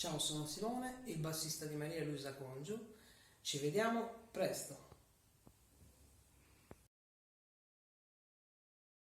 Ciao, sono Simone, il bassista di Maria Luisa Congiu. Ci vediamo presto!